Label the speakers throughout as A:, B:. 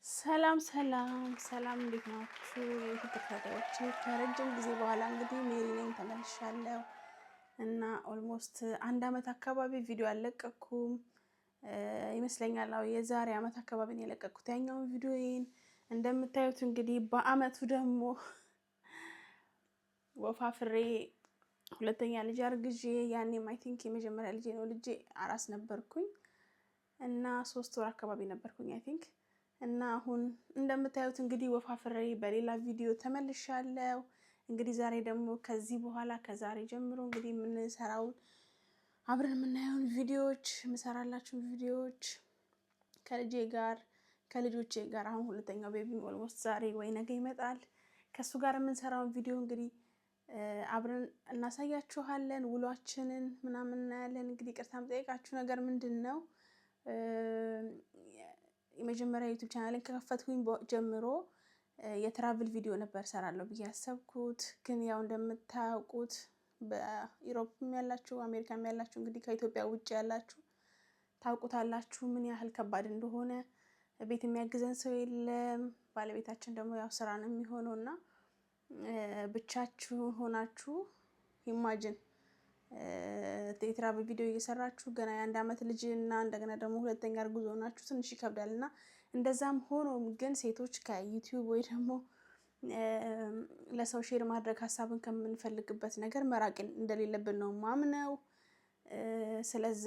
A: ሰላም ሰላም ሰላም፣ እንዴት ናችሁ የዩቲዩብ ተከታታዮቼ? ከረጅም ጊዜ በኋላ እንግዲህ ሜሪ ነኝ፣ ተመልሻለሁ። እና almost አንድ አመት አካባቢ ቪዲዮ አልለቀኩም ይመስለኛል። አዎ፣ የዛሬ አመት አካባቢ ነው የለቀቅኩት ያኛውን ቪዲዮዬን። እንደምታዩት እንግዲህ በአመቱ ደግሞ ወፋፍሬ ሁለተኛ ልጅ አርግዤ፣ ያኔም I think የመጀመሪያ ልጄ ነው፣ ልጄ አራስ ነበርኩኝ እና 3 ወር አካባቢ ነበርኩኝ I think። እና አሁን እንደምታዩት እንግዲህ ወፋፍሬ በሌላ ቪዲዮ ተመልሻለሁ። እንግዲህ ዛሬ ደግሞ ከዚህ በኋላ ከዛሬ ጀምሮ እንግዲህ የምንሰራውን አብረን የምናየውን ቪዲዮዎች፣ የምሰራላችሁን ቪዲዮዎች ከልጄ ጋር፣ ከልጆቼ ጋር፣ አሁን ሁለተኛው baby almost ዛሬ ወይ ነገ ይመጣል። ከእሱ ጋር የምንሰራውን ቪዲዮ እንግዲህ አብረን እናሳያችኋለን። ውሏችንን ምናምን እናያለን። እንግዲህ ይቅርታ የምጠይቃችሁ ነገር ምንድን ነው? የመጀመሪያ ዩቲዩብ ቻናልን ከከፈትኩኝ ጀምሮ የ travel ቪዲዮ ነበር ሰራለሁ ብዬ ያሰብኩት። ግን ያው እንደምታውቁት በ Europe ም ያላችሁ፣ አሜሪካም ያላችሁ፣ እንግዲህ ከኢትዮጵያ ውጭ ያላችሁ ታውቁታላችሁ ምን ያህል ከባድ እንደሆነ። ቤት የሚያግዘን ሰው የለም። ባለቤታችን ደግሞ ያው ስራ ነው የሚሆነው እና ብቻችሁን ሆናችሁ imagine የ travel ቪዲዮ እየሰራችሁ ገና የ1 አመት ልጅ እና እንደገና ደግሞ ሁለተኛ እርጉዝ ሆናችሁ ትንሽ ይከብዳል። እና እንደዛም ሆኖም ግን ሴቶች ከዩቲዩብ ወይ ደግሞ ለሰው share ማድረግ ሀሳብን ከምንፈልግበት ነገር መራቅ እንደሌለብን ነው ማምነው። ስለዛ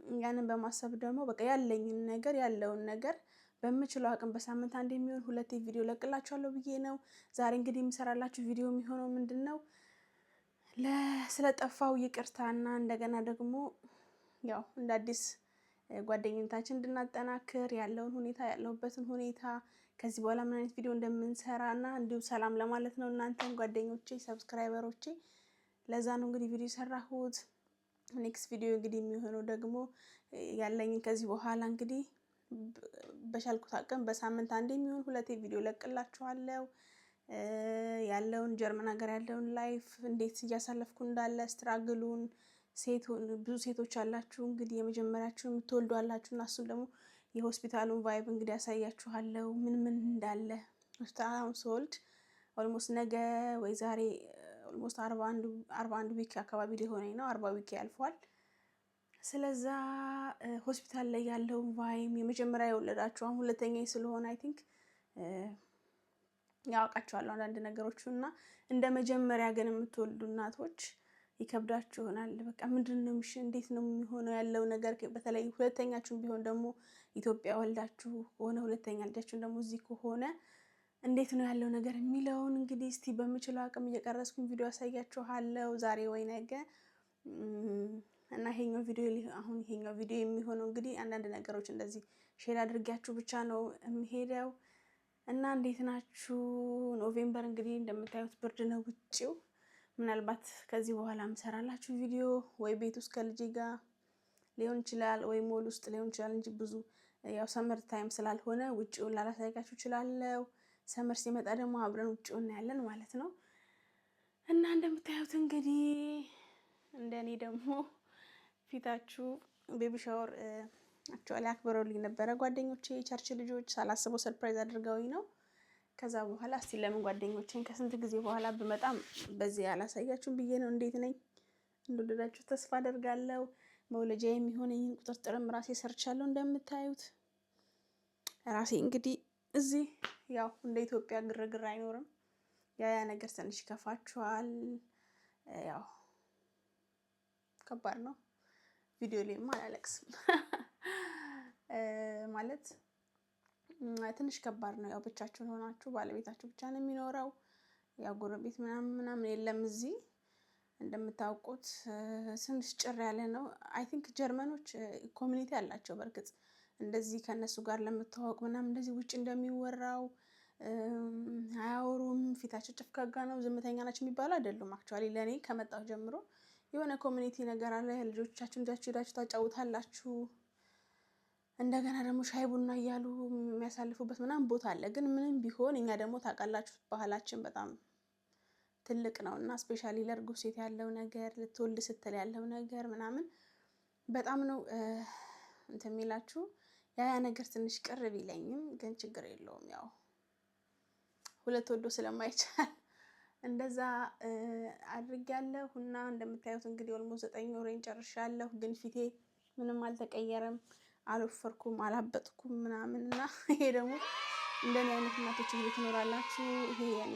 A: ያንን በማሰብ ደግሞ በቃ ያለኝን ነገር፣ ያለውን ነገር በምችለው አቅም በሳምንት አንድ የሚሆን ሁለት ቪዲዮ ለቅላችኋለሁ ብዬ ነው። ዛሬ እንግዲህ የምሰራላችሁ ቪዲዮ የሚሆነው ምንድን ነው? ስለጠፋው ይቅርታና እንደገና ደግሞ ያው እንደ አዲስ ጓደኝነታችን እንድናጠናክር፣ ያለውን ሁኔታ፣ ያለሁበትን ሁኔታ፣ ከዚህ በኋላ ምን አይነት ቪዲዮ እንደምንሰራ እና እንዲሁ ሰላም ለማለት ነው እናንተን ጓደኞቼ፣ subscriber ኦቼ። ለዛ ነው እንግዲህ ቪዲዮ የሰራሁት። Next ቪዲዮ እንግዲህ የሚሆነው ደግሞ ያለኝን ከዚህ በኋላ እንግዲህ በቻልኩት አቅም በሳምንት አንድ የሚሆን ሁለቴ ቪዲዮ ለቅላችኋለሁ። ያለውን ጀርመን ሀገር ያለውን life እንዴት እያሳለፍኩ እንዳለ struggle ኡን፣ ብዙ ሴቶች አላችሁ እንግዲህ የመጀመሪያችሁ የምትወልዱ አላችሁ እና እሱም ደግሞ የሆስፒታሉን vibe እንግዲህ ያሳያችኋለሁ ምን ምን እንዳለ ሆስፒታል። አሁን ስወልድ almost ነገ ወይ ዛሬ almost 41 week አካባቢ ሊሆነኝ ነው። 40 week ያልፏል። ስለዛ ሆስፒታል ላይ ያለውን vibe የመጀመሪያ የወለዳችሁ፣ አሁን ሁለተኛ ስለሆነ I think ያውቃችኋለሁ አንዳንድ ነገሮቹ እና እንደ መጀመሪያ ግን የምትወልዱ እናቶች ይከብዳችሁ ይሆናል። በቃ ምንድን ነው፣ እንዴት ነው የሚሆነው ያለው ነገር፣ በተለይ ሁለተኛችሁን ቢሆን ደግሞ ኢትዮጵያ ወልዳችሁ ከሆነ ሁለተኛ ልጃችሁን ደግሞ እዚህ ከሆነ እንዴት ነው ያለው ነገር የሚለውን እንግዲህ እስቲ በምችለው አቅም እየቀረጽኩኝ ቪዲዮ ያሳያችኋለሁ ዛሬ ወይ ነገ። እና ይሄኛው ቪዲዮ፣ አሁን ይሄኛው ቪዲዮ የሚሆነው እንግዲህ አንዳንድ ነገሮች እንደዚህ share አድርጊያችሁ ብቻ ነው የሚሄደው። እና እንዴት ናችሁ? November እንግዲህ እንደምታዩት ብርድ ነው ውጭው። ምናልባት ከዚህ በኋላ ምሰራላችሁ ቪዲዮ ወይ ቤት ውስጥ ከልጄ ጋር ሊሆን ይችላል ወይ ሞል ውስጥ ሊሆን ይችላል እንጂ ብዙ ያው summer time ስላልሆነ ውጭውን ላላሳያችሁ እችላለሁ። Summer ሲመጣ ደግሞ አብረን ውጭውን እናያለን ማለት ነው። እና እንደምታዩት እንግዲህ እንደኔ ደግሞ ፊታችሁ baby shower actually አክብረውልኝ ነበረ ጓደኞቼ፣ የ church ልጆች ሳላስበው surprise አድርገውኝ ነው። ከዛ በኋላ እስቲ ለምን ጓደኞቼን ከስንት ጊዜ በኋላ ብመጣም በዚህ አላሳያችሁም ብዬ ነው። እንዴት ነኝ? እንደወደዳችሁ ተስፋ አደርጋለሁ። መውለጃ የሚሆነኝን ቁጥርጥርም ራሴ ሰርቻለሁ። እንደምታዩት ራሴ እንግዲህ እዚህ ያው እንደ ኢትዮጵያ ግርግር አይኖርም። ያ ያ ነገር ትንሽ ይከፋችኋል። ያው ከባድ ነው። ቪዲዮ ላይማ አላለቅስም ማለት ትንሽ ከባድ ነው። ያው ብቻችሁን ሆናችሁ ባለቤታችሁ ብቻ ነው የሚኖረው። ያው ጎረቤት ምናምን ምናምን የለም እዚህ፣ እንደምታውቁት ትንሽ ጭር ያለ ነው። I think ጀርመኖች community አላቸው። በእርግጥ እንደዚህ ከእነሱ ጋር ለመተዋወቅ ምናምን እንደዚህ ውጭ እንደሚወራው አያወሩም፣ ፊታቸው ጭፍጋጋ ነው፣ ዝምተኛ ናቸው የሚባሉ አይደሉም። Actually ለእኔ ከመጣሁ ጀምሮ የሆነ community ነገር አለ። ልጆቻችሁን ይዛችሁ ሄዳችሁ ታጫውታላችሁ። እንደገና ደግሞ ሻይ ቡና እያሉ የሚያሳልፉበት ምናምን ቦታ አለ። ግን ምንም ቢሆን እኛ ደግሞ ታውቃላችሁ ባህላችን በጣም ትልቅ ነው እና especially ለእርጉዝ ሴት ያለው ነገር፣ ልትወልድ ስትል ያለው ነገር ምናምን በጣም ነው እንትን የሚላችሁ። ያ ያ ነገር ትንሽ ቅር ቢለኝም ግን ችግር የለውም፣ ያው ሁለት ወዶ ስለማይቻል እንደዛ አድርጊያለሁ። እና እንደምታዩት እንግዲህ almost 9 ወሬን ጨርሻለሁ። ግን ፊቴ ምንም አልተቀየረም፣ አልወፈርኩም፣ አላበጥኩም ምናምን። እና ይሄ ደግሞ እንደኔ አይነት እናቶች እንግዲህ ትኖራላችሁ። ይሄ የኔ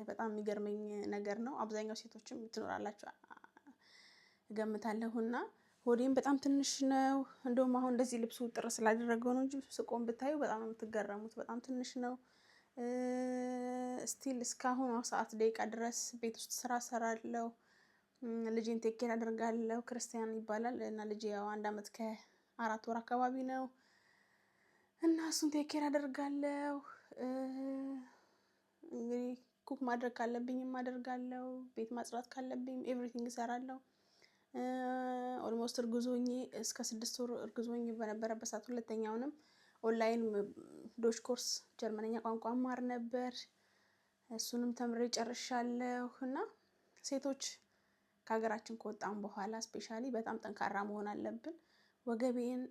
A: በጣም የሚገርመኝ ነገር ነው። አብዛኛው ሴቶችም ትኖራላችሁ እገምታለሁ። እና ሆዴም በጣም ትንሽ ነው። እንደውም አሁን እንደዚህ ልብሱ ጥር ስላደረገው ነው እንጂ ስቆም ብታዩ በጣም ነው የምትገረሙት። በጣም ትንሽ ነው። Still እስካሁኗ ሰዓት ደቂቃ ድረስ ቤት ውስጥ ስራ ሰራለሁ። ልጄን take care አደርጋለሁ። ክርስቲያን ይባላል እና ልጄ ያው 1 አመት ከ4 ወር አካባቢ ነው እና እሱን take care አደርጋለሁ። እንግዲህ cook ማድረግ ካለብኝም አደርጋለሁ። ቤት ማጽዳት ካለብኝም everything እሰራለሁ። Almost እርጉዝ ሆኜ እስከ 6 ወር እርጉዝ ሆኜ በነበረበት ሰዓት ሁለተኛውንም online Deutsch Kurs ጀርመነኛ ቋንቋ እማር ነበር። እሱንም ተምሬ ጨርሻለሁ። እና ሴቶች ከሀገራችን ከወጣን በኋላ especially በጣም ጠንካራ መሆን አለብን። ወገቤን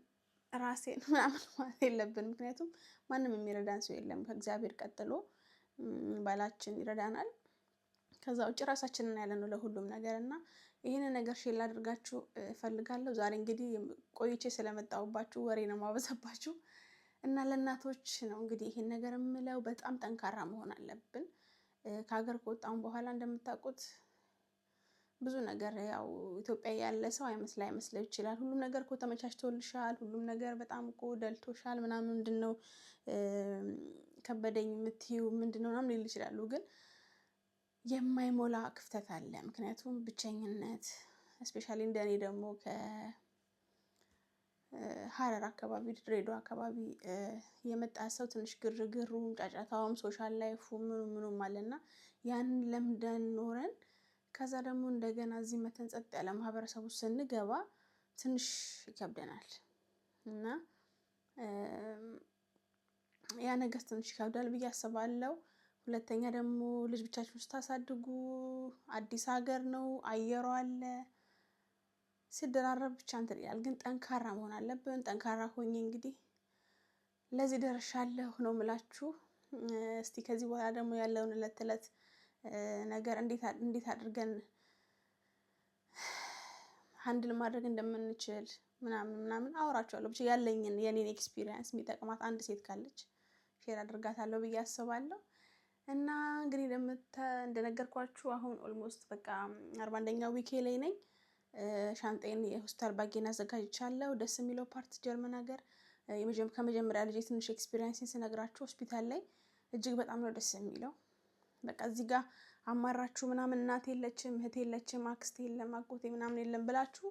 A: ራሴን ምናምን ማለት የለብን። ምክንያቱም ማንም የሚረዳን ሰው የለም፣ ከእግዚአብሔር ቀጥሎ ባላችን ይረዳናል። ከዛ ውጭ ራሳችንን ያለ ነው ለሁሉም ነገር። እና ይህንን ነገር share ላደርጋችሁ እፈልጋለሁ። ዛሬ እንግዲህ ቆይቼ ስለመጣሁባችሁ ወሬ ነው ማበዛባችሁ እና ለእናቶች ነው እንግዲህ ይሄን ነገር የምለው። በጣም ጠንካራ መሆን አለብን። ከሀገር ከወጣን በኋላ እንደምታውቁት ብዙ ነገር ያው ኢትዮጵያ ያለ ሰው አይመስለው ይችላል። ሁሉም ነገር እኮ ተመቻችቶልሻል፣ ሁሉም ነገር በጣም እኮ ደልቶሻል ምናምን፣ ምንድን ነው ከበደኝ የምትይው ምንድን ነው ምናምን ሊል ይችላሉ። ግን የማይሞላ ክፍተት አለ። ምክንያቱም ብቸኝነት፣ especially እንደኔ ደግሞ ከሀረር አካባቢ፣ ድሬዳዋ አካባቢ የመጣ ሰው ትንሽ ግርግሩም ጫጫታውም social life ኡ ምኑ ምኑም አለና ያንን ለምደን ኖረን ከዛ ደግሞ እንደገና እዚህ መተን ጸጥ ያለ ማህበረሰቡ ስንገባ ትንሽ ይከብደናል እና ያ ነገር ትንሽ ይከብዳል ብዬ አስባለሁ። ሁለተኛ ደግሞ ልጅ ብቻችሁን ስታሳድጉ አዲስ ሀገር ነው፣ አየሩ አለ፣ ሲደራረብ ብቻ እንትን ይላል። ግን ጠንካራ መሆን አለብን። ጠንካራ ሆኜ እንግዲህ ለዚህ ደርሻለሁ ነው ምላችሁ። እስቲ ከዚህ በኋላ ደግሞ ያለውን እለት እለት ነገር እንዴት አድርገን handle ማድረግ እንደምንችል ምናምን ምናምን አወራችኋለሁ። ብቻ ያለኝን የኔን experience የሚጠቅማት አንድ ሴት ካለች share አድርጋታለሁ ብዬ አስባለሁ። እና እንግዲህ እንደነገርኳችሁ አሁን almost በቃ 41ኛ week ኤ ላይ ነኝ። ሻንጤን የሆስፒታል bag ኤን አዘጋጅቻለሁ። ደስ የሚለው part ጀርመን ሀገር ከመጀመሪያ ልጄ ትንሽ experience ን ስነግራችሁ ሆስፒታል ላይ እጅግ በጣም ነው ደስ የሚለው። በቃ እዚህ ጋር አማራችሁ ምናምን እናት የለችም፣ እህት የለችም፣ አክስት የለም፣ አጎቴ ምናምን የለም ብላችሁ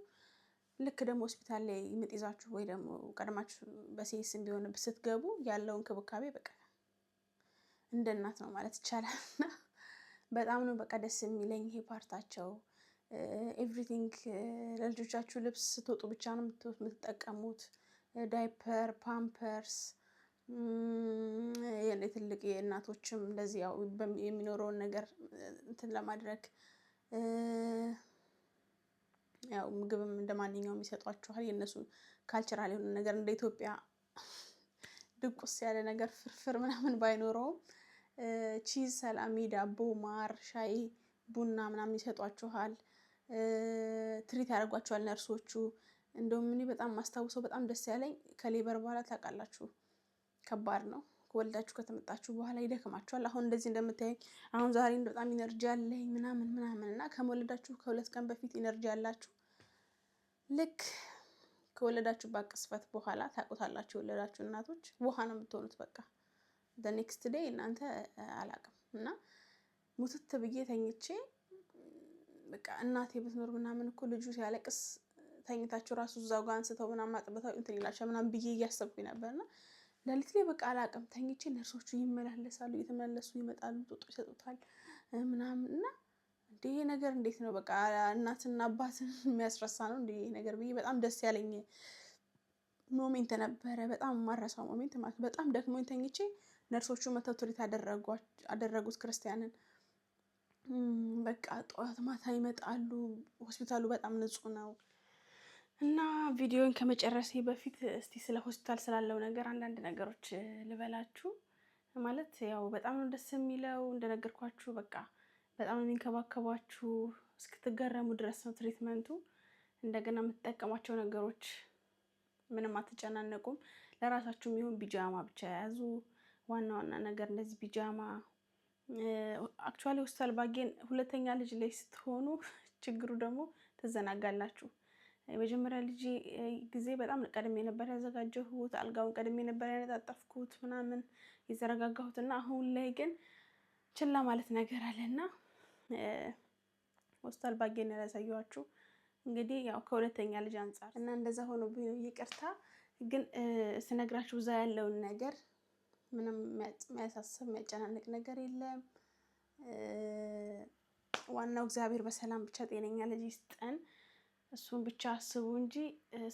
A: ልክ ደግሞ ሆስፒታል ላይ ምጥ ይዛችሁ ወይ ደግሞ ቀድማችሁ በ CS ም ቢሆን ስትገቡ ያለው እንክብካቤ በቃ እንደ እናት ነው ማለት ይቻላል። እና በጣም ነው በቃ ደስ የሚለኝ ይሄ part ኣቸው። Everything ለልጆቻችሁ ልብስ ስትወጡ ብቻ ነው የምትጠቀሙት። Diaper፣ Pampers፣ የትልቅ የእናቶችም እንደዚህ ያው የሚኖረውን ነገር እንትን ለማድረግ ያው ምግብም እንደ ማንኛውም ይሰጧችኋል። የእነሱ cultural የሆነ ነገር እንደ ኢትዮጵያ ድቁስ ያለ ነገር ፍርፍር ምናምን ባይኖረውም cheese፣ ሰላሚ፣ ዳቦ፣ ማር፣ ሻይ፣ ቡና ምናምን ይሰጧችኋል። Treat ያደርጓችኋል ነርሶቹ። እንደውም እኔ በጣም ማስታውሰው በጣም ደስ ያለኝ ከ labor በኋላ ታውቃላችሁ ከባድ ነው። ከወልዳችሁ ከተመጣችሁ በኋላ ይደክማችኋል። አሁን እንደዚህ እንደምታየኝ አሁን ዛሬ በጣም energy አለኝ ምናምን ምናምን እና ከመወለዳችሁ ከ2 ቀን በፊት energy አላችሁ። ልክ ከወለዳችሁባት ቅጽበት በኋላ ታውቁታላችሁ። የወለዳችሁ እናቶች ውሃ ነው የምትሆኑት። በቃ next day እናንተ አላቅም እና ሙትት ብዬ ተኝቼ በቃ እናቴ ብትኖር ምናምን እኮ ልጁ ሲያለቅስ ተኝታችሁ ራሱ እዛው ጋር አንስተው ምናምን አጥብተው እንትን ይላቸዋል ምናምን ብዬ እያሰብኩኝ ነበር። እና ሌሊት ላይ በቃ አላቅም ተኝቼ ነርሶቹ ይመላለሳሉ፣ እየተመላለሱ ይመጣሉ፣ ጡጦ ይሰጡታል ምናምን። እና እንዴ ይሄ ነገር እንዴት ነው፣ በቃ እናትና አባትን የሚያስረሳ ነው እንዴ ይሄ ነገር ብዬ በጣም ደስ ያለኝ moment ነበረ። በጣም የማረሳው moment ማለት በጣም ደክሞኝ ተኝቼ ነርሶቹ መተው treat አደረጉት ክርስቲያንን። በቃ ጠዋት ማታ ይመጣሉ። ሆስፒታሉ በጣም ንጹህ ነው። እና ቪዲዮን ከመጨረሴ በፊት እስቲ ስለ ሆስፒታል ስላለው ነገር አንዳንድ ነገሮች ልበላችሁ። ማለት ያው በጣም ነው ደስ የሚለው፣ እንደነገርኳችሁ በቃ በጣም ነው የሚንከባከቧችሁ፣ እስክትገረሙ ድረስ ነው treatment ኡ። እንደገና የምትጠቀሟቸው ነገሮች ምንም አትጨናነቁም። ለራሳችሁ የሚሆን ቢጃማ ብቻ የያዙ፣ ዋና ዋና ነገር እንደዚህ ቢጃማ። Actually ሆስፒታል bag ኤን ሁለተኛ ልጅ ላይ ስትሆኑ ችግሩ ደግሞ ትዘናጋላችሁ። የመጀመሪያ ልጅ ጊዜ በጣም ቀድሜ ነበር ያዘጋጀሁት፣ አልጋውን ቀድሜ ነበር ያነጣጠፍኩት ምናምን የዘረጋጋሁት፣ እና አሁን ላይ ግን ችላ ማለት ነገር አለና ሆስፒታል bag ኤን ያላሳየኋችሁ እንግዲህ ያው ከሁለተኛ ልጅ አንጻር እና እንደዛ ሆኖብኝ ነው፣ ይቅርታ። ግን ስነግራችሁ እዛ ያለውን ነገር ምንም የሚያሳስብ የሚያጨናንቅ ነገር የለም። ዋናው እግዚአብሔር በሰላም ብቻ ጤነኛ ልጅ ይስጠን። እሱን ብቻ አስቡ እንጂ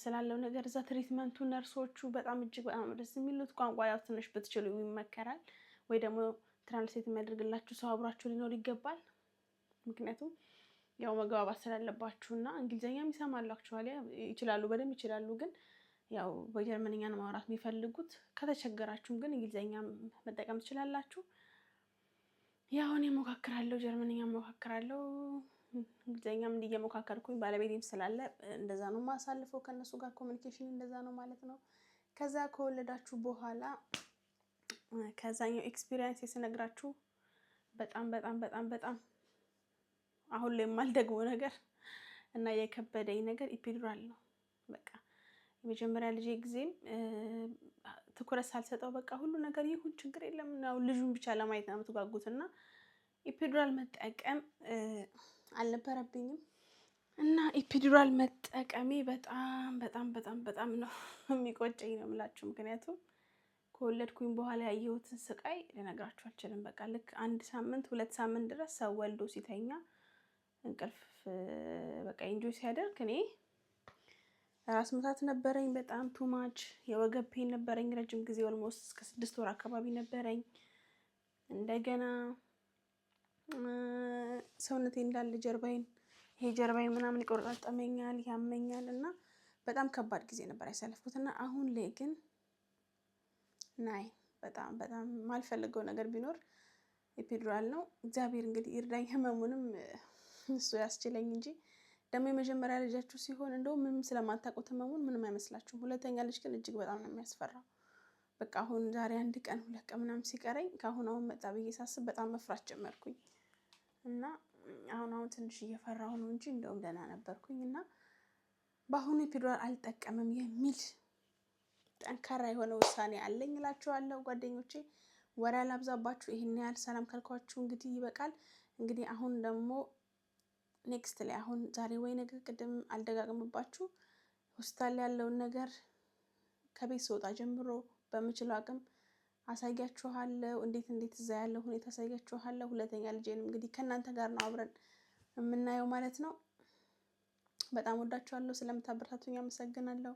A: ስላለው ነገር እዛ treatment ኡ ነርሶቹ በጣም እጅግ በጣም ደስ የሚሉት። ቋንቋ ያው ትንሽ ብትችሉ ይመከራል፣ ወይ ደግሞ translate የሚያደርግላችሁ ሰው አብሯችሁ ሊኖር ይገባል። ምክንያቱም ያው መግባባት ስላለባችሁ፣ እና እንግሊዝኛም ይሰማሉ፣ actually ይችላሉ፣ በደንብ ይችላሉ። ግን ያው በጀርመንኛ ነው ማውራት የሚፈልጉት። ከተቸገራችሁም ግን እንግሊዝኛ መጠቀም ትችላላችሁ። ያው እኔ እሞካክራለሁ፣ ጀርመንኛ እሞካክራለሁ፣ እንግሊዝኛም እንዲህ እየሞካከርኩኝ ባለቤቴም ስላለ እንደዛ ነው ማሳልፈው፣ ከእነሱ ጋር communication እንደዛ ነው ማለት ነው። ከዛ ከወለዳችሁ በኋላ ከዛኛው experience ስነግራችሁ በጣም በጣም በጣም በጣም አሁን ላይ የማልደግመው ነገር እና የከበደኝ ነገር epidural ነው። በቃ የመጀመሪያ ልጄ ጊዜም ትኩረት ሳልሰጠው በቃ ሁሉ ነገር ይሁን ችግር የለም፣ ያው ልጁን ብቻ ለማየት ነው የምትጓጉት፣ እና epidural መጠቀም አልነበረብኝም፣ እና epidural መጠቀሜ በጣም በጣም በጣም በጣም ነው የሚቆጨኝ ነው የምላችሁ። ምክንያቱም ከወለድኩኝ በኋላ ያየሁትን ስቃይ ልነግራችሁ አልችልም። በቃ ልክ አንድ ሳምንት 2 ሳምንት ድረስ ሰው ወልዶ ሲተኛ እንቅልፍ በቃ enjoy ሲያደርግ እኔ ራስ ምታት ነበረኝ፣ በጣም too much የወገብ pain ነበረኝ ረጅም ጊዜ፣ almost እስከ 6 ወር አካባቢ ነበረኝ። እንደገና ሰውነቴ እንዳለ ጀርባዬን፣ ይሄ ጀርባዬን ምናምን ይቆረጣጠመኛል፣ ያመኛል፣ እና በጣም ከባድ ጊዜ ነበር ያሳለፍኩት። እና አሁን ላይ ግን ናይ በጣም በጣም የማልፈልገው ነገር ቢኖር epidural ነው። እግዚአብሔር እንግዲህ ይርዳኝ፣ ህመሙንም እሱ ያስችለኝ እንጂ። ደግሞ የመጀመሪያ ልጃችሁ ሲሆን እንደውም ምንም ስለማታውቁት ህመሙን ምንም አይመስላችሁም። ሁለተኛ ልጅ ግን እጅግ በጣም ነው የሚያስፈራው። በቃ አሁን ዛሬ አንድ ቀን 2 ቀን ምናምን ሲቀረኝ ከአሁን አሁን መጣ ብዬ ሳስብ በጣም መፍራት ጀመርኩኝ፣ እና አሁን አሁን ትንሽ እየፈራሁ ነው እንጂ እንደውም ደህና ነበርኩኝ፣ እና በአሁኑ epidural አልጠቀምም የሚል ጠንካራ የሆነ ውሳኔ አለኝ እላችኋለሁ ጓደኞቼ። ወሬ አላብዛባችሁ። ይህን ያህል ሰላም ካልኳችሁ እንግዲህ ይበቃል። እንግዲህ አሁን ደግሞ next ላይ አሁን ዛሬ ወይ ነገ፣ ቅድም አልደጋግምባችሁ፣ ሆስፒታል ያለውን ነገር ከቤት ስወጣ ጀምሮ በምችለው አቅም አሳያችኋለሁ። እንዴት እንዴት እዛ ያለው ሁኔታ አሳያችኋለሁ። ሁለተኛ ልጄንም እንግዲህ ከእናንተ ጋር ነው አብረን የምናየው ማለት ነው። በጣም ወዳችኋለሁ። ስለምታበረታቱኝ አመሰግናለሁ።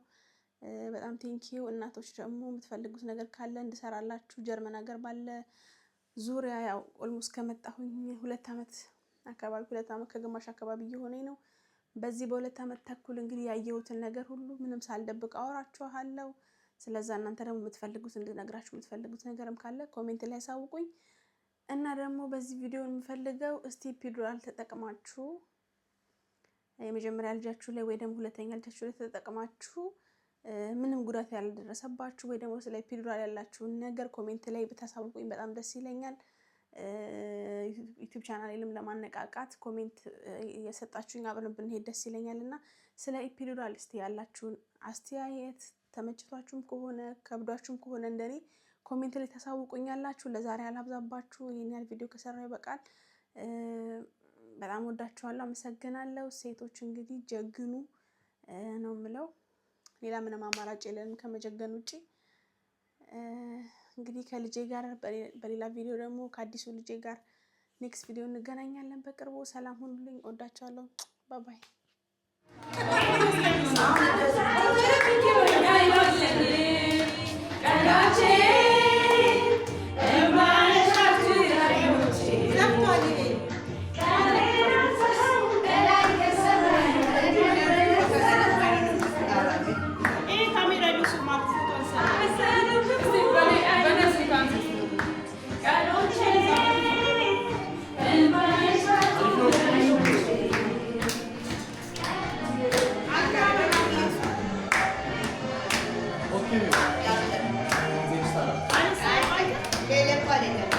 A: በጣም thank you። እናቶች ደግሞ የምትፈልጉት ነገር ካለ እንድሰራላችሁ ጀርመን ሀገር ባለ ዙሪያ፣ ያው almost ከመጣሁኝ 2 አመት አካባቢ፣ 2 አመት ከግማሽ አካባቢ እየሆነኝ ነው። በዚህ በ2 አመት ተኩል እንግዲህ ያየሁትን ነገር ሁሉ ምንም ሳልደብቅ አወራችኋለሁ። ስለዛ እናንተ ደግሞ የምትፈልጉት እንድነግራችሁ የምትፈልጉት ነገርም ካለ comment ላይ ያሳውቁኝ። እና ደግሞ በዚህ ቪዲዮ የምፈልገው እስቲ epidural ተጠቅማችሁ የመጀመሪያ ልጃችሁ ላይ ወይ ደግሞ ሁለተኛ ልጃችሁ ላይ ተጠቅማችሁ ምንም ጉዳት ያልደረሰባችሁ ወይ ደግሞ ስለ epidural ያላችሁን ነገር comment ላይ ብታሳውቁኝ በጣም ደስ ይለኛል። YouTube channel ኤንም ለማነቃቃት comment እየሰጣችሁኝ አብረን ብንሄድ ደስ ይለኛል፣ እና ስለ epidural እስቲ ያላችሁን አስተያየት ተመችቷችሁም ከሆነ ከብዷችሁም ከሆነ እንደኔ comment ላይ ታሳውቁኛላችሁ። ለዛሬ አላብዛባችሁ። ይህን ያህል ቪዲዮ ከሰራሁ ይበቃል። በጣም ወዳችኋለሁ። አመሰግናለሁ። ሴቶች እንግዲህ ጀግኑ ነው የምለው። ሌላ ምንም አማራጭ የለንም ከመጀገን ውጭ። እንግዲህ ከልጄ ጋር በሌላ ቪዲዮ ደግሞ ከአዲሱ ልጄ ጋር next ቪዲዮ እንገናኛለን በቅርቡ። ሰላም ሁኑልኝ። ወዳችኋለሁ። Bye bye።
B: ነገር።